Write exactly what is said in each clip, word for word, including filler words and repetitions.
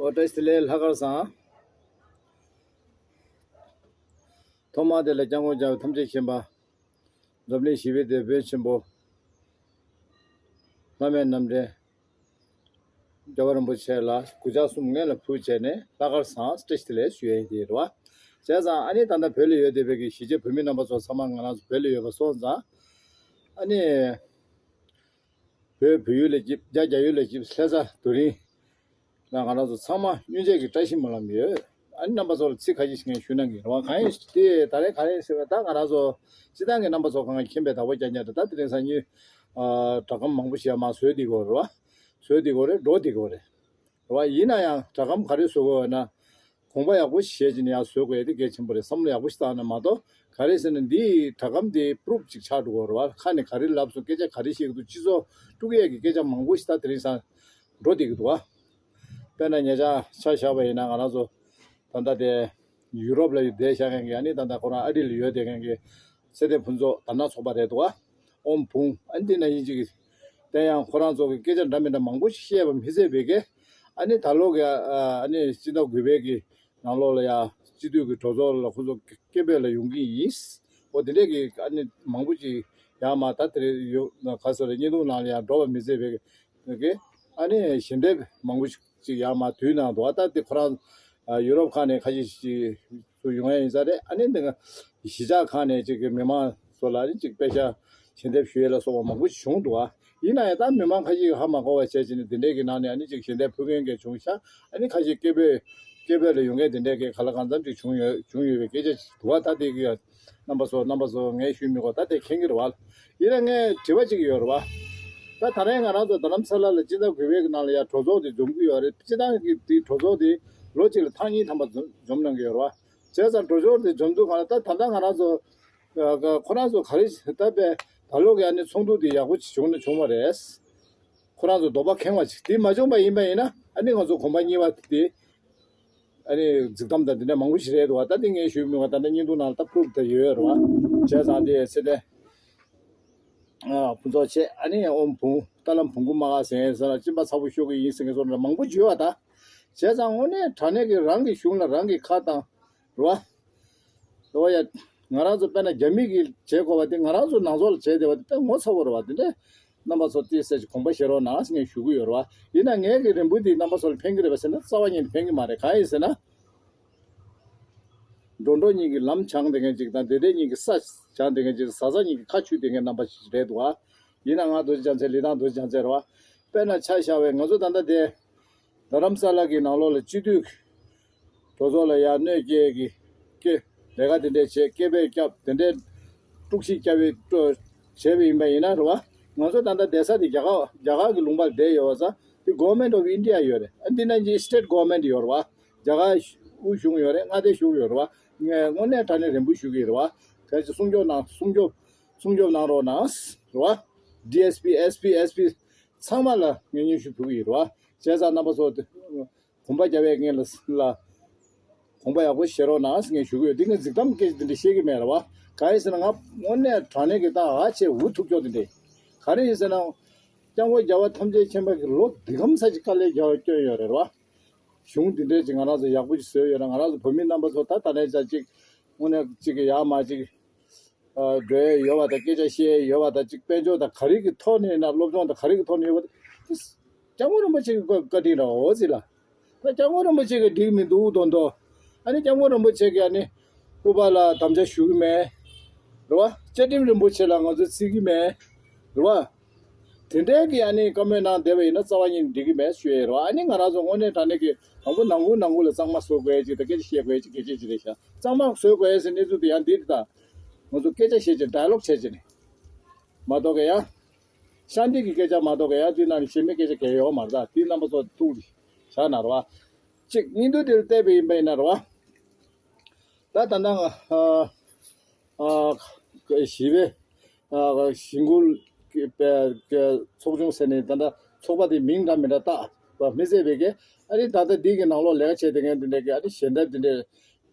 ཨོ་བཀྲ་ཤིས་བདེ་ལེགས། ལྷག་དཀར་བཟང་། ཐོག་མར་དེ་ལ་སྐྱབས་མགོན་རྒྱལ་བ་ཐམས་ཅད་མཁྱེན་པ། འཛམ་གླིང་ཞི་བའི་དེད་དཔོན་ཆེན་པོ། བླ་མེད་རྣམ་འདྲེན། རྒྱལ་བ་རིན་པོ་ཆེ་ལ་གུས་ཕྱག་གསུམ་སྔོན་ལ་ཕུལ་བྱས་ནས་ལྷག་དཀར་བཟང་བཀྲ་ཤིས་བདེ་ལེགས་ཞུ་ཡས་དེ་རེད་བ། བྱས་ཙང་ཨ་ནི་ད་ལྟ་བོད་ལ་ཡོད་བསྡད་པའི་གི་གཞིས་བྱེས་བོད་མི་རྣམ་པ་ཚོ་ཚང་མ་ང་རང་ཚོ་བོད་ལ་ཡོད་པ་སོང་ཙང་། ཨ་ནི། བོད་བོད་ཡུལ་ལ་སྐྱིད། རྒྱ་རྒྱ་ཡུལ་ལ་སྐྱིད། ལྷ་ས་རྡོ་རིང་ལ་ང་རང་ཚོ་ཚང་མ་སྙུན་ཆད་ཀྱི་བཀྲ་ཤིས་སྨོན་ལམ་ཡོད། ཨ་ནི་རྣམ་པ་ཚོ་ལ་ཚིག་ཁ་ཤས་ཤིག་ངས་ཞུ་གནང་གི་རེད་བ། གང་ཡིན་དེ་ད་རེས་ག་རེ་ཟེར་བ། ད་ང་རང་ཚོ་སྤྱི་བཏང་གི་རྣམ་པ་ཚོ་གང་མཁྱེན་པའི་བདག་པོ་རྐྱང་རྐྱང་རེད། ད་དེ་རིང་སང་ཉིན་ཨ་སྒྲ་སྒམ་མང་པོ་ཞིག་ཡར་མར་བཟོས་བསྡད་ཀྱི་ཡོད་རེད་བ། བཟོས་བསྡད་ཀྱི་ཡོད་རེད། འགྲོ་བསྡད་ཀྱི་ཡོད་རེད། རེད་བ། ཡིན་ན་ཡང་སྒྲ་སྒམ་ག་རེ་བཟོ་དགོས་ཡོད་ན། དགོངས་པ་ཡག་པོ་ཞིག་བཞེས་བྱས་ནས་ཡར་བཟོ་དགོས་ཡ་དེ་གལ་ཆེན་པོ་རེད། བསམ་བློ་ཡག་པོ་ཞིག་བཏང་ན་མ་གཏོགས། ག་རེ་ཟེར་ན་འདི་སྒྲ་སྒམ་དེ་པུ་རུབ་ཅིག་ཆགས་འགྲོ་གི་རེད་བ། ཁ་ནས་ག་རེ་ལབ་སོང་། སྐད་ཆ་ག་རེ་བཤད་ཀྱི་འདུག་སྤྱི་ཚོགས་དཀྲུག་ཡས་ཀྱི་སྐད་ཆ་མང་པོ་ཞིག་ད་དེ་རིང་སང་འགྲོ་བསྡད་ཀྱི་འདུག་བ། དཔེར་ན་ཉེ་ཆར་ཆ་བཞག་པ་ཡིན་ན་ང་རང་ཚོ་ད་ལྟ་དེ་ཡུ་རོབ་ལ་བསྡད་བཞག་མཁན་གྱི། ཨ་ནི་ད་ལྟ་ཁོ་རང་ཨ་རི་ལ་ཡོད་བསྡད་མཁན་གྱི་ཚེ་འདས་ཕུན་ཚོགས་དར་ནག་ཚོགས་པ་རེད་འདུག་བ། ཨོམ་བུང་། ཨ་ནི་དེ་ན་ཡིན་གཅིག་གི། དེ་ཡང་ཁོ་རང་ཚོ་གི་སྐད་ཆ་འདྲ་མི་འདྲ་མང་པོ་ཞིག་བཤད་པ་མི་ཚད་པའི་གི། ཨ་ནི་ད་ལོ་གི་ཨ་ནི་སྤྱི་ཟླ་དགུ་པའི་གི་ནང་ལོགས་ལ་ཡ་སྤྱི་འཐུས་ཀྱི་གྲོས་ཚོགས་ལ་ཁོ་ཚོ་སྐད་འབོད་ལ་ཡོང་གི་ཡིན། འོ་དེ་འདྲས་ཀྱི་ཨ་ནི་མང་པོ་ཅིག་ཡར་མར་ད་དེ་རེད་ཡོད། ག་ཟེར་རེད། བརྙན་ཐུང་ནང་ལ་ཡང་འགྲོ་བ་མི་བཟད་པའི་གི། ཨ་ནི་ཞལ་འདེབས་མང་པོ་ཅིག་ཡར་མར་བསྡུས་གནང་འདུག་ད་དེ་ཁོ་རང་ཡུ་རོབ་ཁག་ནས་ཁ་ཤས་ཤིག་ཚུར་ཡོང་ཡ་ཡིན་ས་རེད། ཨ་ནི་འདི་གཞིས་ཆགས་ཁག་ནས་ཅིག་གི་མི་མང་ཚོ་ལ་ཨ་ནི་ཅིག་པེ་ཤག་ཞལ་འདེབས་ཞུ་ཡས་ལ་སོགས་པ་མང་པོ་ཞིག་བྱུང་འདུག་ཡིན་ན་ཡང་ད་མི་མང་ཁ་ཤས་ཀྱིས་ཧ་མ་གོ་བ་བྱས་བྱས་ནས་དེ་འདྲས་ཀྱི་ནང་ནས་ཨ་ནི་ཅིག་ཞལ་འདེབས་ཕུལ་མཁན་གྱི་བྱུང་ཤག་ཨ་ནི་ཁ་ཤས་སྐད་འབོད་སྐད་འབོད་ལ་ཡོང་མཁན་དེ་འདྲས་ཀྱི་ག་ལ་གང་འཚམ་ཅིག་བྱུང་ཡོད། བྱུང་ཡོད་པའི་སྐད་ཆ་ཞིག་འདུག་ད་དེ་གི་རྣམ་པ་ཚོ་རྣམ་པ་ཚོ་ངས་ཞུས་མི་དགོས། ད་དེ་མཁྱེན་གྱི་རེད་བ། ཡིན་ན་ངས་དྲི་བ་ཅིག་ཡོད་རེད་བ། ད་ད་རེས་ང་རང་ཚོ་རྡ་རམ་ས་ལ་ལ་སྤྱི་ཟླ་དགུ་པའི་གི་ནང་ལ་ཡ་གྲོས་ཚོགས་དེ་འཛོམས་ཀྱི་ཡོད་རེད། སྤྱི་བཏང་གི་དེ་གྲོས་ཚོགས་དེ་ལོ་གཅིག་ལ་ཐེངས་གཉིས་ཐམ་པ་འཛོམས་འཛོམས་གནང་གི་ཡོད་རེད་བ། བྱས་ཙང་གྲོས་ཚོགས་དེ་འཛོམས་དུས་གང་ལ་ད་ད་ལྟ་ང་རང་ཚོ་ཁོ་རང་ཚོ་ག་རེ་ད་པས་ད་ལོ་གི་ཨ་ནི་ཚོགས་འདུ་དེ་ཡག་པོ་ཅིག་བྱུང་ན་བྱུང་བ་རེད། ཁོ་རང་ཚོ་དོགས་པ་ཁེངས་པ་ཅིག་དེ་མ་བྱུང་པ་ཡིན་པ་ཡིན་ན། ཨ་ནི་ང་ཚོ་གོམ་པ་གཉིས་པ་དེ་ཨ་ནི་རྫིག་གཏམ་དང་དེ་འདྲ་མང་པོ་ཞིག་རེད་འདུག་བ། ད་དེ་ངས་ཞུས་མི་བ། ད་ལྟ་བརྙན་ཐུང་ནང་ལ་ད་པུ་རུབ་ད་ཡོད་རེད་བ། བྱས་ཙང་དེ་ཚེ་འདས་ཕུན་ཚོགས་ཆེ། ཨ་ནི་ཨོམ་བུང་། རྟ་ལམ་བོང་གུ་མ་ག་ཟེར་ཟེར་ལ་གཅིན་པ་ཚ་པོ་ཤོར་གི་ཡིན་ཟེར་མཁན་ཚོ་མང་པོ་བརྗོད་བ། ད་བྱས་ཙང་དངོས་གནས་དྲང་གནས་ཀྱི་རང་གི་གཞུང་ལ་རང་གིས་ཁ་བཏང་རེད་བ། རེད་བ་ཡ། ང་རང་ཚོ་དཔེར་ན་རྒྱ་མི་གིས་བྱེད་དགོས་པ་དེ་ང་རང་ཚོ་ནང་ཚོགས་ལ་བྱས་བསྡད་པ་དེ་དཔེ་ངོ་ཚ་བོ་རེད་བ། དེ་འདྲས་རྣམ་པ་ཚོ་ཏོག་ཙམ་ཅིག་དགོངས་པ་བཞེས་རོགས་གནང་ཟེར་ངས་ཞུ་གི་ཡོད་རེད་བ། ཡིན་ན་ངའི་གི་རེ་འབོད་དེ་རྣམ་པ་ཚོ་ལ་ཕན་གི་རེད་པ་ཟེར་ན་རྩ་བ་ཉིད་ནས་ཕན་གི་མ་རེད། གང་ཡིན་ཟེར་ན། འགྲོ་འགྲོ་གཉིས་ཀྱི་ལམ་སྦྱངས་བསྡད་མཁན་ཅིག་དང་། བདེ་བདེ་གཉིས་ཀྱི་ས་སྦྱངས་བསྡད་མཁན་ཅིག་བཟའ་ཚང་གཉིས་ཀྱི་ཁ་ཆུད་བསྡད་མཁན་རྣམ་པ་ཞིག་རེད་འདུག་བ། ཡིན་ན་ང་རྡོ་རྗེ་རྒྱལ་མཚན། ལི་ཐང་རྡོ་རྗེ་རྒྱལ་མཚན་རེད་བ། དཔེར་ན་ཆ་བཞག་པའི་ང་ཚོ་ད་ལྟ་དེ་རྡ་རམ་ས་ལ་གི་ནང་ལོགས་ལ་སྤྱི་འཐུས་གྲོས་ཚོགས་ལ་ཡར་གནོད་སྐྱེལ་གྱི་སྐད་ལས་ཀ་དེ་འདྲས་བྱས། སྐད་འབོད་བརྒྱབ། དེ་འདྲས་དཀྲུག་ཤིང་བརྒྱབ་པའི་བྱས་པ་ཡིན་པ་ཡིན་ན་རེད་བ། ང་ཚོ་ད་ལྟ་བསྡད་ས་དེ་རྒྱ་གར་རྒྱ་གར་གི་ལུང་པར་བསྡད་ཡོད་པ་ཙང་དེ་Government of India ཡོད་རེད། ཨ་འདི་ན་ཅིག་State Government ཡོད་རེད་བ། རྒྱ་གར་དབུ་བཞུགས་ཡོད་རེད། མངའ་སྡེ་བཞུགས་ཡོད་རེད་བ། ངས་དངོས་གནས་དྲང་གནས་རེ་འབོད་ཞུ་གི་ཡོད་རེད་བ། གལ་ཆེ་སྲུང་སྐྱོབ་གནང་། སྲུང་སྐྱོབ་སྲུང་སྐྱོབ་གནང་རོགས་གནང་རེད་བ། ཌི་ཨེསི་པི། ཨེསི་པི། ཨེསི་པི་ཚང་མ་ལ་ངས་སྙན་ཞུ་ཕུལ་གི་ཡོད་རེད་བ། བྱས་ཙང་རྣམ་པ་ཚོ་གོམ་པ་རྒྱག་པའི་ངེད་ལ་ལ་དགོངས་པ་ཡག་པོ་བཞེས་རོགས་གནང་ཟེར་ངས་ཞུ་གི་ཡོད། འདི་ངས་རྫིག་གཏམ་སྐད་ཆ་འདི་འདྲ་བཤད་ཀྱི་མེད་རེད་བ། གང་ཡིན་ཟེར་ན་ང་དངོས་གནས་དྲང་གནས་ཀྱི་ད་ཨ་ཆེ་འུ་ཐུག་ཀྱོག་འདི་འདྲ། ག་རེ་ཡིན་ཟེར་ན། སྐྱབས་མགོན་རྒྱལ་བ་ཐམས་ཅད་མཁྱེན་པ་གིས་ལོ་འདི་གམ་ས་ཅིག་དཀའ་ལས་རྒྱག་བསྐྱོན་ཡོད་རེད་བ། གཞུང་འདི་འདྲས་ཅིག་ང་རང་ཚོ་ཡག་པོ་ཅིག་བཟོས་ཡོད་ན། ང་རང་ཚོ་བོད་མི་རྣམ་པ་ཚོ་ད་ད་ནས་ཅག་ཅིག་དངོས་གནས་ཅིག་གི་ཡར་མར་ཅིག་ཨ་འགྲོ་ཡས་ཡོད་པ་དང་། སྐད་ཆ་བཤད་ཡས་ཡོད་པ་དང་། ཅིག་དཔལ་འབྱོར་དང་ག་རེ་གི་ཐོག་ནས་ཡིན་ན། སློབ་སྦྱོང་དང་ག་རེ་གི་ཐོག་ནས་ཡོད་པ་དེ་སྐྱབས་མགོན་རིན་པོ་ཆེ་གི་བཀའ་བཀའ་དྲིན་རེད། འོ་ཙི་ལ། ད་སྐྱབས་མགོན་རིན་པོ་ཆེ་གིས་འགྲིག་མི་འདུག་མདོག་མདོག་ཨ་ནི་སྐྱབས་མགོན་རིན་པོ་ཆེ་གིས་ཨ་ནི་སྐུ་པར་ལ་དམ་བཅའ་ཞུ་གི་མེད། རེད་བ། བཅའ་ཁྲིམས་རིན་པོ་ཆེ་ལ་ང་ཚོས་བརྩི་གི་མེད། རེད་བ། དེ་འདྲའི་གི་ཨ་ནི་བཀའ་མོལ་གནང་བསྡད་པ་ཡིན་ན་རྩ་བ་ཉིད་ནས་འགྲིག་གི་མེད་ཞུ་ཡས་རེད་བ། ཨ་ནི་ང་རང་ཚོ་དངོས་གནས་དྲང་གནས་ཀྱི་དང་པོ་ནང་ཁུལ་ནང་ཁུལ་ལ་གཙང་མ་བཟོ་དགོས་ཡས་ཅིག་དང་། སྐད་ཆ་བཤད་དགོས་ཡས་ཅིག་གལ་ཆེ་ཅིག་རེད་ཤག་གཙང་མ་བཟོ་དགོས་ཡས་ཟེར་གནས་ཚུལ་དེ་ཡང་འདི་དང་། ང་ཚོ་སྐད་ཆ་བཤད་ཅིག་ཌའི་ལོག་བྱས་ཅིག་ནས་མ་གཏོགས་ག་ཡ། ཤཱན་ཏི་གི་སྐད་ཆ་མ་གཏོགས་ག་ཡ་དེ་ནང་ནས་གཞན་མའི་སྐད་ཆ་གང་ཡང་ཡོད་མ་རེད། ད་དེ་རྣམ་པ་ཚོ་ཐུགས་ལ་བཞག་གནང་རོགས། གཅིག་བརྙན་ཐུང་དེ་ལ་བལྟས་པ་ཡིན་པ་ཡིན་ན་རེད་བ། ད་ད་ལྟ་ང་ཨ་ཨ་ཞི་བའི་ཨ་ཞི་འགུལ་གྱི་པའི་གི་ཚོགས་ཆུང་ཟེར་ནས་ད་ལྟ་ཚོགས་པ་དེ་མིང་འདྲ་མི་འདྲ་བཏགས་པ་མི་ཟད་པའི་གི། ཨ་ནི་ད་ལྟ་འདི་གི་ནང་ལོགས་ལས་ཀ་བྱེད་བསྡད་མཁན་དེ་འདྲ་གི་ཨ་ནི་ཞལ་འདེབས་དེ་འདྲ་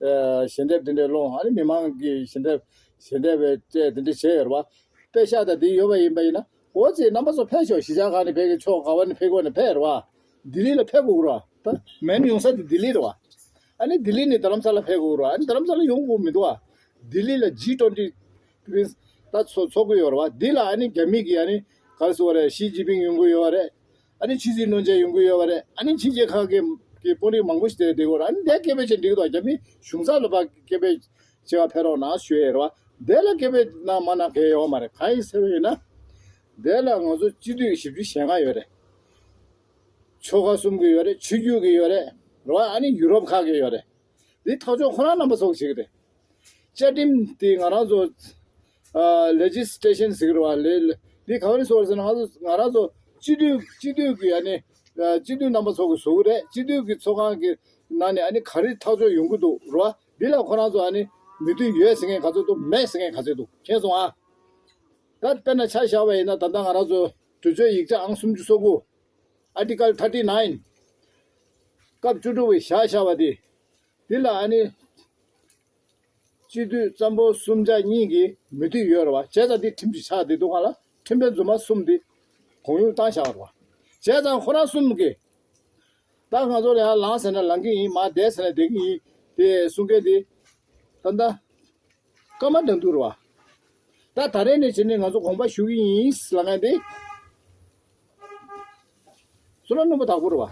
ཨ་ཞལ་འདེབས་དེ་འདྲ་སློང་། ཨ་ནི་མི་མང་གི་ཞལ་འདེབས་ཞལ་འདེབས་སྤྲད་དེ་འདྲ་བྱས་ཡོད་རེད་བ། པེ་ཤག་དང་དེ་ཡོད་པ་ཡིན་པ་ཡིན་ན། འོ་ཙི་རྣམ་པ་ཚོ་ཕེབས་ཤོག་གཞིས་ཆགས་ཁག་ནས་ཕེབས་ཀྱི་ཆོག་ག་བ་ནས་ཕེབས་དགོས་ན་ཕེབས་རེད་བ། ལྡི་ལི་ལ་ཕེབས་དགོས་རེད་བ། མེན་ཡོང་ས་དེ་ལྡི་ལི་རེད་བ། ཨ་ནི་ལྡི་ལི་ནས་རྡ་རམ་ས་ལ་ཕེབས་དགོས་རེད་བ། ཨ་ནི་རྡ་རམ་ས་ལ་ཡོང་དགོས་མི་འདུག་བ། ལྡི་ལི་ལ་ཇི་ཊུ་ཝེན་ཊི་ད་ཚོ་ཚོགས་ཀྱི་ཡོད་རེད་བ། འདི་ལ་ཨ་ནི་རྒྱ་མི་གི་ཨ་ནི་ག་རེ་ཟེར་བ་རེད། ཞི་ཅིན་ཕིང་ཡོང་གི་ཡོད་རེད། ཨ་ནི་ཕྱི་སྲིད་བློན་ཆེན་ཡོང་གི་ཡོད་རེད། ཨ་ནི་ཕྱི་རྒྱལ་ཁག་གི་གི་དཔོན་རིགས་མང་པོ་ཞིག་དེ་བསྡད་ཡོད་རེད། ཨ་ནི་དེ་སྐད་འབོད་བྱས་འགྲིག་གི་འདུག་རྒྱ་མི་གཞུང་ཚབ་ལ་ཕར་སྐད་འབོད་བྱེད་ག་ཕེབས་རོགས་གནང་ཞུ་ཡས་རེད་བ། དེ་ལ་སྐད་འབོད་གནང་མ་གནང་གང་ཡང་ཡོད་མ་རེད། གང་ཡིན་ཟེར་བ་ཡིན་ན། དེ་ལ་ང་ཚོ་སྤྱི་འཐུས་བཞི་བཅུ་ཞེ་ལྔ་ཡོད་རེད། ཆོལ་ཁ་གསུམ་གྱི་ཡོད་རེད། ཆོས་བརྒྱུད་ཀྱི་ཡོད་རེད། རེད་བ། ཨ་ནི་ཡུ་རོབ་ཁག་གི་ཡོད་རེད། འདི་ཐག་གཅོད་ཁོ་རང་རྣམ་པ་ཚོ་གིས་བྱེད་ཀྱི་རེད། བཅའ་ཁྲིམས་དེ་ང་རང་ཚོ་ལེ་ཇི་སི་ལེ་ཤན་ཟེར་གྱི་རེད་བ། ལེ་ལེ་འདི་ག་རེ་ཟེར་བ་ཟེར་ན། ང་ཚོ་ང་རང་ཚོ་སྤྱི་འཐུས་སྤྱི་འཐུས་ཀྱི་ཨ་ནི་སྤྱི་འཐུས་རྣམ་པ་ཚོ་གིས་བཟོ་གི་རེད། སྤྱི་འཐུས་ཀྱི་ཚོགས་ཁང་གི་ནང་ནས་ཨ་ནི་ག་རེ་ཐག་གཅོད་ཡོང་གི་འདུག་རེད་བ། འདི་ལ་ཁོ་རང་ཚོ་ཨ་ནི་མོས་མཐུན་ཡོད་ཟེར་མཁན་ག་ཚོད་འདུག་མེད་ཟེར་མཁན་ག་ཚོད་འདུག་མཁྱེན་སོང་ཨ། ད་དཔེར་ན་ཆ་བཞག་པ་ཡིན་ན། ད་ལྟ་ང་རང་ཚོ་གྲོས་ཆོད་ཡིག་ཆ་ཨང་སུམ་ཅུ་སོ་དགུ། Article thirty nine། སྐབས་བཅུ་དྲུག་པའི་བཞག་བཞག་པ་དེ། འདི་ལ་ཨ་ནི་སྤྱི་འཐུས་ཙམ་པོ་གསུམ་ཆ་གཉིས་ཀྱི་མོས་མཐུན་ཡོད་རེད་བ། བྱས་ཙང་འདི་ཁྲིམས་ཀྱི་ཆགས་བསྡད་འདུག་ག་ལ། ཁྲིམས་དཔོན་རྫུན་མ་གསུམ་འདི་གོང་ཡུལ་བཏང་བཞག་རེད་བ། བྱས་ཙང་ཁོ་རང་གསུམ་གྱིས་ད་ང་ཚོ་ལ་ཡར་ལངས་ཟེར་ན་ལངས་ཀྱི་ཡིན། མར་བསྡད་ཟེར་ན་བསྡད་ཀྱི་ཡིན། དེ་གསུང་མཁན་དེ་ད་ལྟ་སྐར་མ་འགྲན་བསྡུར་རེད་བ། ད་ད་རེས་ནས་བྱས་ནས་ང་ཚོ་དགོངས་པ་ཞུ་གི་ཡིན་ལབ་མཁན་དེ་བསོད་ནམས་རྣོན་པོ་དྭགས་པོ་རེད་བ།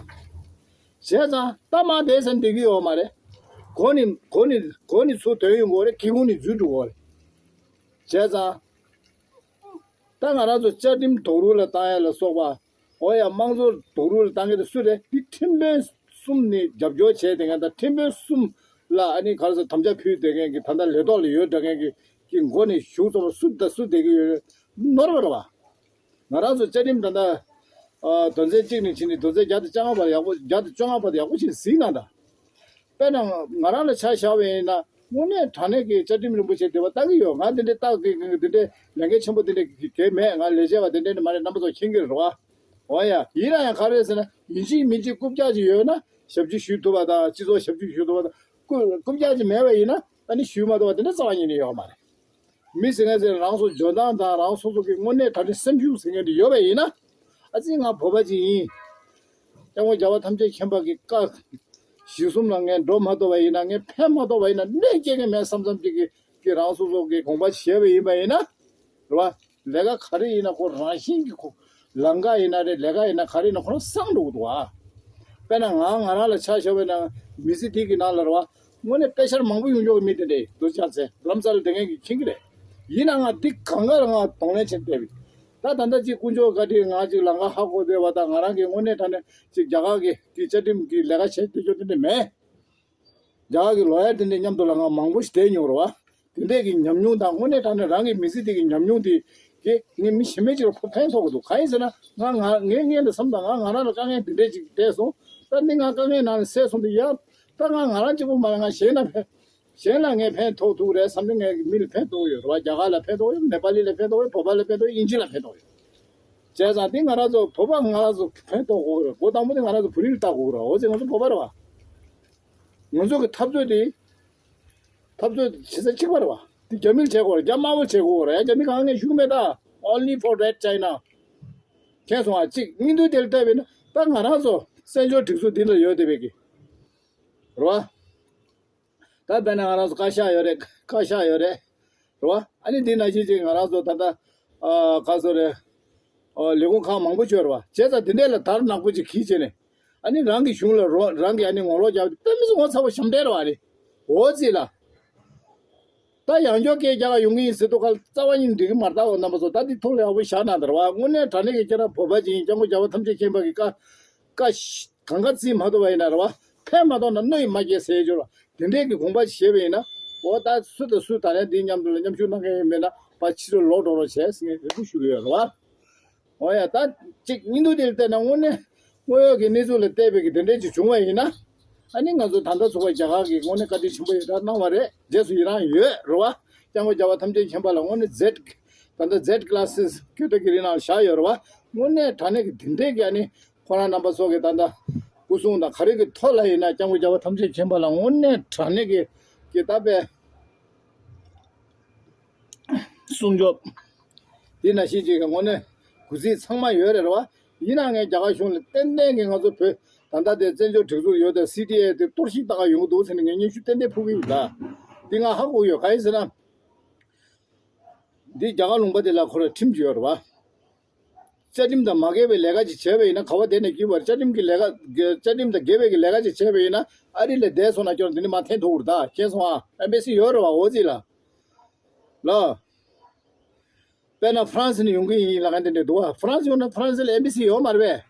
བྱས་ཙང་ད་མར་བསྡད་ཟེར་ན་བསྡད་ཀྱི་ཡོད་མ་རེད། འགོ་ནས་འགོ་ནས་འགོ་ནས་ཚུར་ཐོན་ཡོང་གི་ཡོད་རེད། སྒེའུ་ཁུང་ནས་འཛུལ་འགྲོ་གི་ཡོད་རེད། བྱས་ཙང་། ད་ང་རང་ཚོ་བཅའ་ཁྲིམས་རྡོག་རོལ་ལ་བཏང་ཡ་ལ་སོགས་པ། འོ་ཡ། དམངས་གཙོ་རྡོག་རོལ་ལ་བཏང་མཁན་དེ་སུ་རེད། འདི་ཁྲིམས་དཔོན་གསུམ་ནས་རྒྱབ་སྐྱོར་བྱས་བསྡད་མཁན་དང་། ཁྲིམས་དཔོན་གསུམ་ལ་ཨ་ནི་ག་རེ་ཟེར། དམ་བཅའ་ཕུལ་བསྡད་མཁན་གྱི་ད་ལྟ་ལས་ཐོག་ལ་ཡོད་འདྲ་མཁན་གྱི་གི་མགོ་ནས་གཞུག་ཙམ་པ་སུ་དང་སུ་བསྡད་ཀྱི་ཡོད་རེད། ནོར་བ་རེད་བ། ང་རང་ཚོ་བཅའ་ཁྲིམས་ད་ལྟ་ཨ་དོན་ཚན་གཅིག་ནས་བྱས་ནས་དོན་ཚན་བརྒྱ་དང་བཅོ་ལྔ་བར་ཡག་པོ། བརྒྱ་དང་བཅོ་ལྔ་བར་ཡག་པོ་ཞིག་གཟིགས་གནང་དང་། དཔེར་ན་ང་རང་ལ་ཆ་བཞག་པ་ཡིན་ན། དངོས་གནས་དྲང་གནས་ཀྱི་བཅའ་ཁྲིམས་རིན་པོ་ཆེ་དེ་བ་ལྟ་གི་ཡོད། ང་འདི་འདྲའི་ལྟ་གི་འདི་འདྲའི་ལས་འགན་ཆེན་པོ་འདི་འདྲའི་གི་གལ་མེད། ང་ལས་བྱེད་པ་འདི་འདྲའི་མ་རེད། རྣམ་པ་ཚོ་མཁྱེན་གྱི་རེད་བ། འོ་ཡ། ཡིན་ན་ཡང་ག་རེ་ཟེར་ན། ཡིན་གཅིག་མིན་གཅིག་རྐུབ་བཀྱག་ཅིག་ཡོད་ན་ཞབས་ཕྱི་ཞུ་ཐུབ་པ་དང་། སྤྱི་ཚོགས་ཞབས་ཕྱི་ཞུ་ཐུབ་པ་དང་། རྐུབ་རྐུབ་བཀྱག་ཅིག་མེད་པ་ཡིན་ན་ཨ་ནི་ཞུ་མ་ཐུབ་པ་དེ་འདྲ་རྩ་བ་ཉིད་ནས་ཡོད་མ་རེད། མི་ཟེར་མཁན་ཟེར། རང་སོ་འཇོན་ཐང་དང་རང་སོ་སོ་གི་དངོས་གནས་དྲང་གནས་སེམས་ཤུགས་ཟེར་མཁན་དེ་ཡོད་པ་ཡིན་ན། ཨ་ཙི་ང་བོད་པ་ཅིག་ཡིན། སྐྱབས་མགོན་རྒྱལ་བ་ཐམས་ཅད་མཁྱེན་པ་གི་བཀའ་གཞི་གསུམ་ལ་ངས་འགྲོ་མ་ཐུབ་པ་ཡིན་ན། ངས་ཕན་མ་ཐོགས་པ་ཡིན་ན། གནོད་སྐྱེལ་མཁན་མེད་བསམ་བསམ་ཅིག་གི་གི་རང་སོ་སོ་གི་དགོངས་པ་བཞེས་པ་ཡིན་པ་ཡིན་ན། རེད་བ། ལས་ཀ་ག་རེ་ཡིན་ན་ཁོ་རང་བཞིན་གྱི་ཁོ། ལམ་ཁ་ཡིན་ན་རེད། ལས་ཀ་ཡིན་ན་ག་རེ་ཡིན་ན་ཁོ་རང་སངས་འགྲོ་གི་འདུག་ཨ། དཔེར་ན་ང་ང་རང་ལ་ཆ་བཞག་པ་ཡིན་ན། མི་ཚེ་འདི་གི་ནང་ལ་རེད་བ། དངོས་གནས་དཔེ་ཆ་མང་པོ་ཡོང་ཆོག་གི་མི་དེ་འདྲས་འདུག་ཅག་ཚེ་ལམ་སང་ལ་དེ་ངས་ཀྱི་མཁྱེན་གྱི་རེད། ཡིན་ན་ང་འདི་གང་ག་ལ་ང་གདོང་ལེན་བྱེད་བསྡད་པ་ཡིན། ད་ད་ལྟ་ཅིག་དཀོན་མཆོག་བཀའ་དྲིན་ང་ཅིག་ལམ་ཁ་ཧ་གོ་བསྡད་པ་དང་། ང་རང་གི་དངོས་གནས་དྲང་གནས་ཅིག་རྒྱ་གར་གྱི་གི་བཅའ་ཁྲིམས་ཀྱི་ལས་ཀ་བྱེད་བསྡད་རྒྱུ་དེ་འདྲས་མེད། རྒྱ་གར་གྱི་ལོ་ཡར་དེ་འདྲས་མཉམ་དུ་ལ་ང་མང་པོ་ཞིག་བསྡད་མྱོང་རེད་བ། དེ་འདྲས་ཀྱི་ཉམས་མྱོང་དང་། དངོས་གནས་དྲང་གནས་རང་གི་མི་ཚེ་དེ་གི་ཉམས་མྱོང་དེ་གིས་ངས་མི་གཞན་པ་ཅིག་ལ་ཕན་ཐོགས་ཀྱི་འདུག་གང་ཡིན་ཟེར་ན། ང་ང་ངའི་སྔོན་ལ་བསམ་དང་། ང་ང་རང་ལ་དཀའ་ངལ་འདི་འདྲས་ཅིག་འཕྲད་སོང་། ད་འདི་ང་དཀའ་ངལ་ནང་ནས་སེལ་སོང་དུས། ཡ། ད་ང་ང་རང་གཅིག་པོ་མ་རེད། ང་གཞན་ལ་ཕན། གཞན་ལ་ངས་ཕན་ཐོགས་ཐུབ་རེད་བསམ་ནས་ངས་མི་ལ་ཕན་ཐོགས་ཡོད་རེད་བ། རྒྱ་གར་ལ་ཕན་ཐོགས་ཡོད། ནེ་པ་ལི་ལ་ཕན་ཐོགས་ཡོད། བོད་པ་ལ་ཕན་ཐོགས་ཡོད། དབྱིན་ཇི་ལ་ཕན་ཐོགས་ཡོད། བྱས་ཙང་འདི་ང་རང་ཚོ་བོད་པ་ང་རང་ཚོ་ཕན་ཐོགས་དགོས་རེད། འགོ་དང་པོ་དེ་ང་རང་ཚོ་བོད་རིགས་ལ་ལྟ་དགོས་རེད། འོ་ཙི་ང་ཚོ་བོད་པ་རེད་བ། ང་ཚོ་གི་འཐབ་རྩོད་དེ། འཐབ་རྩོད་དེ་བྱེད་ས་གཅིག་པ་རེད་བ། དེ་རྒྱ་མིར་བྱེད་དགོས་རེད། རྒྱ་དམར་པོར་བྱེད་དགོས་རེད། ཡ། རྒྱ་མི་གང་ངས་ཞུ་གི་མེད་ད། Only for Red China། མཁྱེན་སོང་ཨ། གཅིག་སྙིང་དོན་དེ་ལ་བལྟས་པས་ན། ད་ང་རང་ཚོ་བཙན་བྱོལ་སྒྲིག་འཛུགས་འདི་ལ་ཡོད་བསྡད་པའི་གི་རེད་བ། ད་དཔེར་ན་ང་རང་ཚོ་བཀའ་ཤག་ཡོད་རེད། བཀའ་ཤག་ཡོད་རེད། རེད་བ། ཨ་ནི་འདི་ནང་བཞིན་ཅིག་ང་རང་ཚོ་ད་ལྟ་ཨ་ག་ཚོད་རེད། ཨ་ལས་ཁུངས་ཁག་མང་པོ་ཅིག་ཡོད་རེད་བ། བྱས་ཙང་འདི་འདྲས་ལ་དར་ནག་པོ་ཅིག་གིས་བྱས་ནས། ཨ་ནི་རང་གི་གཞུང་ལ་རོ། རང་གི་ཨ་ནི་ངོ་ལོག་རྒྱག་དཔེ་མི་སྲིད་ངོ་ཚ་པོ་ཞེ་དྲག་རེད་བ། རེད། འོ་ཙི་ལ། ད་ཡང་བསྐྱར་སྐད་རྒྱག་ག་ཡོང་གི་ཡིན་ཟེར་དུས་སྐབས་རྩ་བ་ཉིད་འགྲིག་གི་མ་རེད། ད་འོ་རྣམ་པ་ཚོ། ད་འདི་ཐུགས་ལ་ཡག་པོ་བཞག་གནང་དང་། རེད་བ། དངོས་གནས་དྲང་གནས་ཀྱི་ཁྱེད་རང་བོད་པ་ཅིག་ཡིན། སྐྱབས་མགོན་རྒྱལ་བ་ཐམས་ཅད་མཁྱེན་པ་གི་བཀའ། བཀའ་གང་ག་བརྩི་མ་ཐུབ་པ་ཡིན་ན། རེད་བ། ཕན་མ་ཐོགས་ན་གནོད་ཡིས་མ་སྐྱེལ་ཟེར་ཡོད་རེད་བ། དེ་འདྲས་ཀྱི་དགོངས་པ་བཞེས་པ་ཡིན་ན། འོ་ད་སུ་དང་སུ་ད་ལན་འདི་མཉམ་དུ་ལ་མཉམ་ཞུགས་གནང་མཁན་ཡོད་མེད་ན་ཕར་ཕྱི་རུ་ལོག་འགྲོ་རོགས་བྱས་ཟེར་ངས་རེ་སྐུལ་ཞུ་གི་ཡོད་རེད་བ། འོ་ཡ། ད་ཅིག་སྙིང་སྡུག་དེ་ལ་བལྟས་ན། དངོས་གནས་དངོས་ཡོད་ཀྱི་གནས་ཚུལ་ལ་བལྟས་པའི་གི་དེ་འདྲས་ཅིག་བྱུང་བ་ཡིན་ན། ཨ་ནི་ང་ཚོ་ད་ལྟ་ཚོགས་པ་རྒྱ་གར་གྱིས་དངོས་གནས་བཀའ་དྲིན་ཆེན་པོ་ཡོད་དྲགས་གནང་བ་རེད། རྗེས་སུ་ཡི་རང་ཡོད་རེད་བ། སྐྱབས་མགོན་རྒྱལ་བ་ཐམས་ཅད་མཁྱེན་པ་ལ་དངོས་གནས་མཛད། ད་ལྟ་མཛད་ཀི་ལ་སི་ཀེ་ཏ་གི་རི་ནང་བཞག་ཡོད་རེད་བ། དངོས་གནས་དྲང་གནས་ཀྱི་དེ་འདྲས་ཀྱི་ཨ་ནི་ཁོ་རང་རྣམ་པ་ཚོ་གི་ད་ལྟ་སྐུ་སྲུང་དང་ག་རེ་གི་ཐོག་ལ་ཡིན་ན། སྐྱབས་མགོན་རྒྱལ་བ་ཐམས་ཅད་མཁྱེན་པ་ལ་དངོས་གནས་དྲང་གནས་ཀྱི་ཀྱི་ད་དཔེ་སྲུང་སྐྱོབ་དེ་ནང་བཞིན་ཅིག་གི་དངོས་གནས་གུས་བརྩི་ཚང་མ་ཡོད་རེད་བ། ཡིན་ན་ངས་རྒྱ་གར་གཞུང་ལ་ཏན་ཏན་གྱི་ང་ཚོ་བོད། ད་ལྟ་དེ་བཙན་བྱོལ་སྒྲིག་འཛུགས་ཡོད་དེ་སི་ཌི་ཨེ་དེ་གཏོར་བཤིག་བཏང་ག་ཡོང་གི་འདུག་ཟེར་ནས་ངས་སྙན་ཞུ་ཏན་ཏན་ཕུལ་གི་ཡོད་ད། འདི་ང་ཧ་གོ་ཡོད། གང་ཡིན་ཟེར་ན། འདི་རྒྱ་གར་ལུང་པ་དེ་ལ་ཁོ་ར་ཁྲིམས་ཅིག་ཡོད་རེད་བ། བཅའ་ཁྲིམས་དང་མ་འགལ་བའི་ལས་ཀ་ཅིག་བྱས་པ་ཡིན་ན། ག་བ་བསྡད་ནས་སྐྱིད་པ་རེད། བཅའ་ཁྲིམས་ཀྱི་ལས་ཀ་བཅའ་ཁྲིམས་དང་འགལ་བའི་གི་ལས་ཀ་ཅིག་བྱས་པ་ཡིན་ན། ཨ་རི་ལ་བསྡད་སོང་ན་ཁྱོད་འདི་ནས་མར་འཐེན་ཐུབ་རེད་ད། མཁྱེན་སོང་ཨ། ཨེམ་བྷེ་སི་ཡོད་རེད་བ། འོ་ཙི་ལ། ལ། དཔེར་ན་ཧྥ་རན་སི་ནས་ཡོང་གི་ཡིན་ལབ་མཁན་དེ་འདྲ་འདུག་བ། ཧྥ་རན་སི་ཡོང་ན་ཧྥ་རན་སི་ལ་ཨེམ་བྷེ་སི་ཡོད་མ་རེད་པས།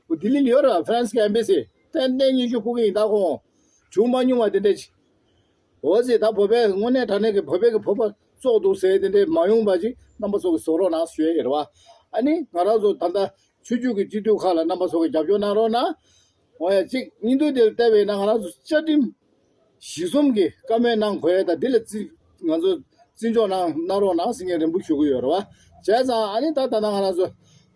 འོ་ལྡི་ལི་ལ་ཡོད་རེད་བ། ཧྥ་རན་སི་གི་ཨེམ་བྷེ་སི། ཏན་ཏན་སྙན་ཞུ་ཕུལ་གི་ཡིན་ད་ཁོང་། བྱུང་མ་མྱོང་བ་དེ་འདྲ་ཅིག་འོ་ཙི་ད་བོད་པའི་དངོས་གནས་དྲང་གནས་ཀྱི་བོད་པའི་གི་བོད་པ་བཙོག་འདུག་ཟེར་དེ་འདྲའི་མ་ཡོང་བ་ཅིག་རྣམ་པ་ཚོ་གི་བཟོ་རོགས་གནང་ཞུ་ཡས་ཡོད་རེད་བ། ཨ་ནི་ང་རང་ཚོ་ད་ལྟ་ཆོས་བརྒྱུད་ཀྱི་སྤྱི་འཐུས་ཁག་ལ་རྣམ་པ་ཚོ་གི་རྒྱབ་སྐྱོར་གནང་རོགས་གནང་། འོ་ཡ། གཅིག་སྙིང་བསྡུས་དེ་ལ་བལྟས་པས་ན་ང་རང་ཚོ་བཅའ་ཁྲིམས་གཞི་གསུམ་གྱི་བཀའ་མོལ་གནང་དགོས་ཡས་དང་འདི་ལ་བརྩི་ང་ཚོ་བརྩི་འཇོག་གནང་གནང་རོགས་གནང་ཟེར་མཁན་རེ་འབུལ་ཞུ་གི་ཡོད་རེད་བ། བྱས་ཙང་ཨ་ནི་ད་ད་ལྟ་ང་རང་ཚོ་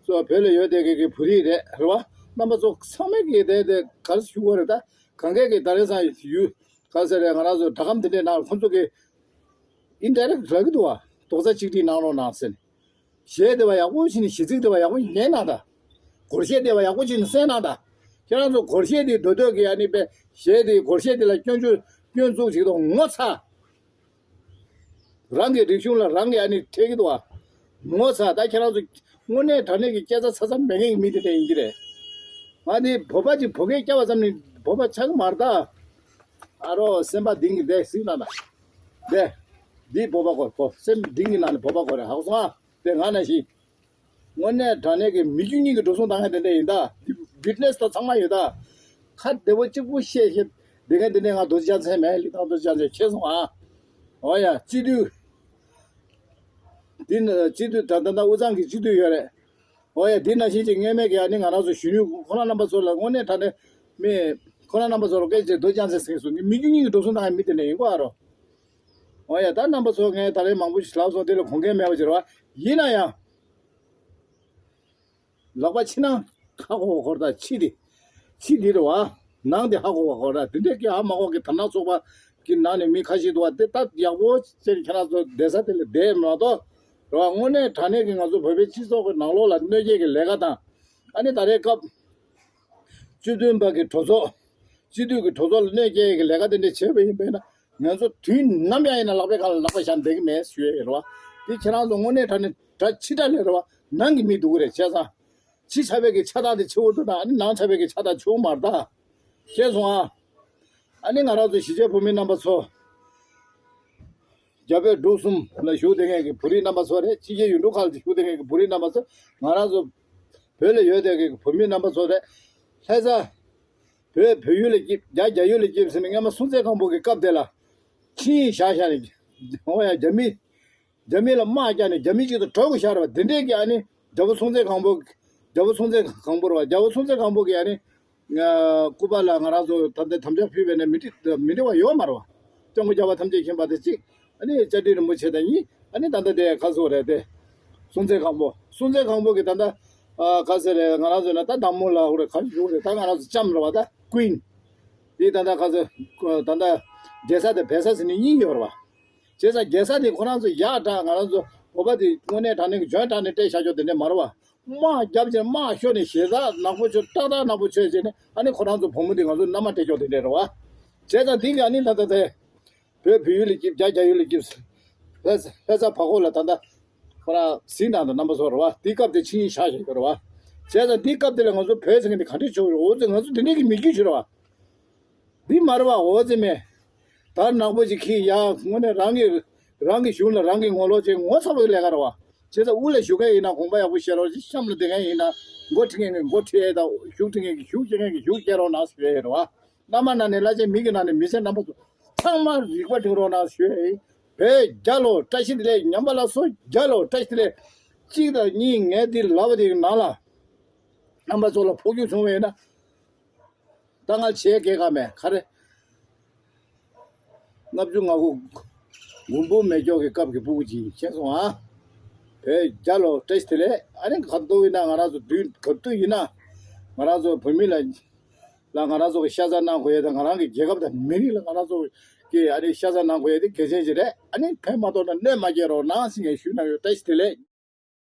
ཚོ་བོད་ལ་ཡོད་བསྡད་མཁན་གྱི་བོད་རིགས་རེད་རེད་བ། རྣམ་པ་ཚོ་ཚང་མས་ཀྱི་དེ་དེ་ག་རེ་ཞུ་དགོས་རེད་ད། གང་གས་ཀྱི་ད་རེས་ཙང་ཡུལ་ག་ཟེར་རེད། ང་རང་ཚོ་སྒྲ་སྒམ་དེ་འདྲའི་ནང་ཁོང་ཚོ་གི་ཨིན་ཌའི་རེག་ཊི་རག་གི་འདུག་བ། རྡོག་རྩ་གཅིག་སྒྲིལ་གནང་རོགས་གནང་ཟེར་ནས། གཞས་དེ་བ་ཡག་པོ་བྱས་ནས། གཞས་ཚིག་དེ་བ་ཡག་པོ་ཉན་གནང་དང་། སྒོར་གཞས་དེ་བ་ཡག་པོ་བྱས་ནས་གསན་གནང་དང་། ཁྱེད་རང་ཚོ་སྒོར་གཞས་དེ་འདོད་འདོད་ཀྱི་ཨ་ནི་པའི་གཞས་དེ་སྒོར་གཞས་དེ་ལ་སྐྱོན་བརྗོད་སྐྱོན་འཛུགས་བྱེད་དང་ངོ་ཚ། རང་གི་རིག་གཞུང་ལ་རང་གིས་ཨ་ནི་ཁྲེལ་གྱི་འདུག་བ། ངོ་ཚ། ད་ཁྱེད་རང་ཚོ་དངོས་གནས་དྲང་གནས་ཀྱི་སྐྱེ་རྩ་ཚ་ཚ་མེད་མཁན་གྱི་མི་དེ་འདྲ་ཡིན་གྱི་རེད། ང་ནི་བོད་པ་ཅིག་བོད་སྐད་སྐྱེ་བ་ཙམ་ནི་བོད་པ་ཆགས་ཀྱི་མ་རེད་ད། ཨ་རོ་སེམས་པ་གཏིང་གི་བསྡད་ཟིག་ན་ན། བསྡད། འདི་བོད་པ་གོ་གོ། སེམས་གཏིང་གི་ནང་ནས་བོད་པ་གོ་རེད། ཧ་གོ་སོང་ཨ། དེ་ང་ནང་བཞིན། དངོས་གནས་དྲང་གནས་ཀྱི་མི་རྒྱུ་གཉིས་ཀྱི་འགྲོ་སོང་བཏང་མཁན་དེ་འདྲ་ཡིན་ད། བིཊ་ནེ་སི་དང་ཚང་མ་ཡོད་ད། ཁ་བདེ་པོ་གཅིག་པུ་བཤད་བཤད་བསྡད་མཁན་དེ་འདྲ་ང་རྡོ་རྗེ་རྒྱལ་མཚན་མེད། ལི་ཐང་རྡོ་རྗེ་རྒྱལ་མཚན་ཁྱེད་སོང་ཨ། འོ་ཡ། སྤྱི་འཐུས། འདི་ནི་སྤྱི་འཐུས་ད་ད་ད་དབུས་གཙང་གི་སྤྱི་འཐུས་ཡོད་རེད། འོ་ཡ། འདི་ནང་བཞིན་གྱི་སྔོན་མེད་ཀྱི་ཨ་ནི་ང་རང་ཚོ་གཞོན་ནུ་ཁོང་རྣམ་པ་ཚོ་ལ་དངོས་གནས་དྲང་གནས་མི་ཁོང་རྣམ་པ་ཚོ་ལ་སྐད་ཆ་རྡོ་རྗེ་རྒྱལ་མཚན་ཟེར་སོང་། མི་རྒྱུ་གཉིས་ཀྱི་འགྲོ་སོང་བཏང་མཁན་མི་དེ་འདྲ་ཡིན་གོ་ཨ་རོ། འོ་ཡ། ད་རྣམ་པ་ཚོ་ངས་ད་རེས་མང་པོ་ཞིག་ལབ་སོང་། དེ་ལ་དགོངས་འགལ་མེད་པ་ཅིག་རེད་བ། ཡིན་ན་ཡང་། ལག་པ་ཕྱི་ནང་ཧ་གོ་བ་གོ་ར་ད། ཕྱི་དེ། ཕྱི་འདི་རེད་བ། ནང་དེ་ཧ་གོ་བ་གོ་ར། དེ་འདྲས་ཀྱི་ཧ་མ་གོ་གི་དར་ནག་ཚོགས་པ་གི་ནང་ནས་མི་ཁ་ཤས་འདུག་བ། དེ་ད་ཡག་པོ་བྱས་ནས་ཁྱེད་རང་ཚོ་བསྡད་ས་དེ་ལ་བསྡད་མ་གཏོགས་རེད་བ། དངོས་གནས་དྲང་གནས་ཀྱི་ང་ཚོ་བོད་པའི་སྤྱི་ཚོགས་ཀྱི་ནང་ལོགས་ལ་གནོད་སྐྱེལ་གྱི་ལས་ཀ་དང་། ཨ་ནི་ད་རེས་སྐབས་བཅུ་བདུན་པ་གི་གྲོས་ཚོགས། སྤྱི་འཐུས་ཀྱི་གྲོས་ཚོགས་ལ་གནོད་སྐྱེལ་གྱི་ལས་ཀ་དེ་འདྲ་བྱས་པ་ཡིན་པས་ན། ང་ཚོ་དུས་ནམ་ཡང་ཡིན་ན་ལག་པའི་ཁ་ལ་ལག་པ་བཞག་བསྡད་ཀྱི་མེད་ཞུ་ཡས་རེད་བ། དེ་ཁྱེད་རང་ཚོ་དངོས་གནས་དྲང་གནས་གྲ་ཕྱི་དགྲ་ལས་རེད་བ། ནང་གི་མི་སྡུག་གི་རེད། བྱས་ཙང་། ཕྱི་ཆགས་པའི་གི་ཆགས་སྡང་དེ་ཆེ་བོ་འདུག་ད། ཨ་ནི་ནང་ཆགས་པའི་གི་ཆགས་སྡང་ཆེ་བོ་མ་རེད་ད། ཤེས་སོང་ཨ། ཨ་ནི་ང་རང་ཚོ་གཞིས་བྱེས་བོད་མི་རྣམ་པ་ཚོ། རྒྱ་བོད་འབྲུག་གསུམ་ལ་བཞུགས་བསྡད་མཁན་གྱི་བོད་རིགས་རྣམ་པ་ཚོ་རེད། ཕྱི་རྒྱལ་ཡུལ་གྲུ་ཁག་ལ་བཞུགས་བསྡད་མཁན་གྱི་བོད་རིགས་རྣམ་པ་ཚོ། ང་རང་ཚོ་བོད་ལ་ཡོད་བསྡད་མཁན་གྱི་བོད་མི་རྣམ་པ་ཚོ་རེད། ལྷ་ས། བོད་བོད་ཡུལ་ལ་སྐྱིད། རྒྱ་རྒྱ་ཡུལ་ལ་སྐྱིད་ཟེར་ནས་སྔོན་མ་སྲོང་བཙན་སྒམ་པོ་གི་སྐབས་དེ་ལ་ཆིངས་ཡིག་བཞག་བཞག་ནས། འོ་ཡ། རྒྱ་མི་རྒྱ་མི་ལ་དམག་རྒྱག་ནས་རྒྱ་མི་གཅིག་ཏུ་གྲོས་དགོས་བཞག་རེད་བ། དེ་འདྲས་ཀྱི་ཨ་ནི་རྒྱལ་པོ་སྲོང་བཙན་སྒམ་པོ། རྒྱལ་པོ་སྲོང་བཙན་སྒམ་པོ་རེད་བ། རྒྱལ་པོ་སྲོང་བཙན་སྒམ་པོ་གིས་ཨ་ནི་སྐུ་པར་ལ་ང་རང་ཚོ་ད་ལྟ་དམ་བཅའ་ཕུལ་བས་ན་མི་འགྲིག་མི་འགྲིག་པ་ཡོད་མ་རེད་བ། སྐྱབས་མགོན་རྒྱལ་བ་ཐམས་ཅད་མཁྱེན་པ་དེ་གཅིག་ཨ་ནི་བཅའ་ཁྲིམས་རིན་པོ་ཆེ་དང་གཉིས། ཨ་ནི་ད་ལྟ་དེ་ག་ཚོད་རེད་དེ། སྲོང་བཙན་སྒམ་པོ། སྲོང་བཙན་སྒམ་པོ་གིས་ད་ལྟ་ཨ་ག་ཚོད་རེད། ང་རང་ཚོ་ན་ད་བདག་མོ་ལ་འོ་རེད། ག་ཞུ་རེད། ད་ང་རང་ཚོ་ལྕམ་རེད་བ། ད་ཀུན། དེ་ད་ལྟ་ག་ཚོད་ད་ལྟ་རྒྱལ་ས་དང་བལ་ས་ཟེར་ནས་གཉིས་ཡོད་རེད་བ། བྱས་ཙང་རྒྱལ་ས་དེ་ཁོ་རང་ཚོ་ཡག་དྲག་ང་རང་ཚོ་བོད་པ་དེ་དངོས་གནས་དྲང་གནས་ཀྱི་འཇོན་དྲགས་ནས་སྤྲད་བཞག་ཆོག་དེ་འདྲས་མ་རེད་བ། དམག་རྒྱབ་བྱས་དམག་ཤོར་ནས་ཞེ་དྲག་ནག་པོ་ཆོས་ཏག་ཏག་ནག་པོ་ཆོས་བྱས་ནས་ཨ་ནི་ཁོ་རང་ཚོ་བུ་མོ་དེ་ང་ཚོ་མནའ་མ་སྤྲད་ཆོག་དེ་འདྲས་རེད་བ། བྱས་ཙང་དེ་གི་ཨ་ནི་ད་ལྟ་དེ། བོད་བོད་ཡུལ་ལ་སྐྱིད། རྒྱ་རྒྱ་ཡུལ་ལ་སྐྱིད། ལྷ་ས་ལྷ་ས་བར་སྐོར་ལ་ད་ལྟ་ཁོ་རང་གཟིགས་གནང་དང་རྣམ་པ་ཚོ་རེད་བ། དེའི་སྐབས་དེ་ཆིངས་ཡིག་བཞག་བཞག་ཡོད་རེད་བ། བྱས་ཙང་དེའི་སྐབས་དེ་ལ་ང་ཚོ་བོད་ཟེར་མཁན་དེ་ག་འདྲས་བྱུང་ཡོད། འོ་ཙི་ང་ཚོ་དེ་འདྲས་ཀྱི་མི་རྒྱུད་ཞིག་རེད་བ། འདི་མ་རེད་བ། འོ་ཙི་མེད། ད་ནག་པོ་ཅིག་ཁྱེར་ཡ། དངོས་གནས་རང་གི་རང་གི་གཞུང་ལ་རང་གི་ངོ་ལོག་བྱེད་ངོ་ཚ་བའི་ལས་ཀ་རེད་བ། བྱས་ཙང་དབུ་ལ་བཞུགས་མཁན་ཡིན་ན་དགོངས་པ་ཡག་པོ་བཞེས་རོགས་ཅིག་གཤམ་ལ་བསྡད་མཁན་ཡིན་ན་འགོ་ཁྲིད་མཁན་གྱི་འགོ་ཁྲིད་ཡས་དང་། བཞུགས་ཁྲིད་མཁན་གྱི་བཞུགས་བྱེད་མཁན་གྱི་བཞུགས་བྱེད་རོགས་གནང་ཞུ་ཡས་རེད་བ། བླ་མ་ནང་ནས་བླ་ཆེན། མི་གི་ནང་ནས་མི་ཆེན། རྣམ་པ་ཚོ་ཚང་མ་རིག་པ་སྒྲིམ་རོགས་གནང་ཞུ་ཡས་ཡིན། བོད་རྒྱལ་ལོ། བཀྲ་ཤིས་བདེ་ལེགས། ཉམས་པ་ལ་སོགས་རྒྱལ་ལོ། བཀྲ་ཤིས་བདེ་ལེགས། གཅིག་དང་གཉིས། ངས་འདི་ལབ་པ་དེ་གི་ནང་ལ་རྣམ་པ་ཚོ་ལ་ཕོག་རྒྱུ་བྱུང་བ་ཡིན་ན། ད་ང་བྱས་སྐད་ཁ་མེད་ག་རེ། ལྔ་བཅུ་ང་དགུ་མགོན་པོ་མེ་སྒྱོགས་ཀྱི་སྐབས་ཀྱི་སྤུ་གུ་ཅིག་ཡིན། མཁྱེན་སོང་ཨ། བོད་རྒྱལ་ལོ། བཀྲ་ཤིས་བདེ་ལེགས། ཨ་ནི་ག་དུས་ཡིན་ན་ང་རང་ཚོ་དུས་ག་དུས་ཡིན་ན་ང་རང་ཚོ་བོད་མི་ལ་ལ་ང་རང་ཚོ་གི་ཤ་ཚ་གནང་དགོས་ཡས་དང་། ང་རང་གི་རྒྱལ་ཁབ་དང་མི་རིགས་ལ་ང་རང་ཚོ་གི་ཨ་ནི་ཤ་ཚ་གནང་དགོས་ཡས་དེ་གལ་ཆེན་ཞིག་རེད། ཨ་ནི་ཕན་མ་ཐོགས་ན་གནོད་མ་སྐྱེལ་རོགས་གནང་ཟེར་ངས་ཞུས་གནང་ཡོད། བཀྲ་ཤིས་བདེ་ལེགས།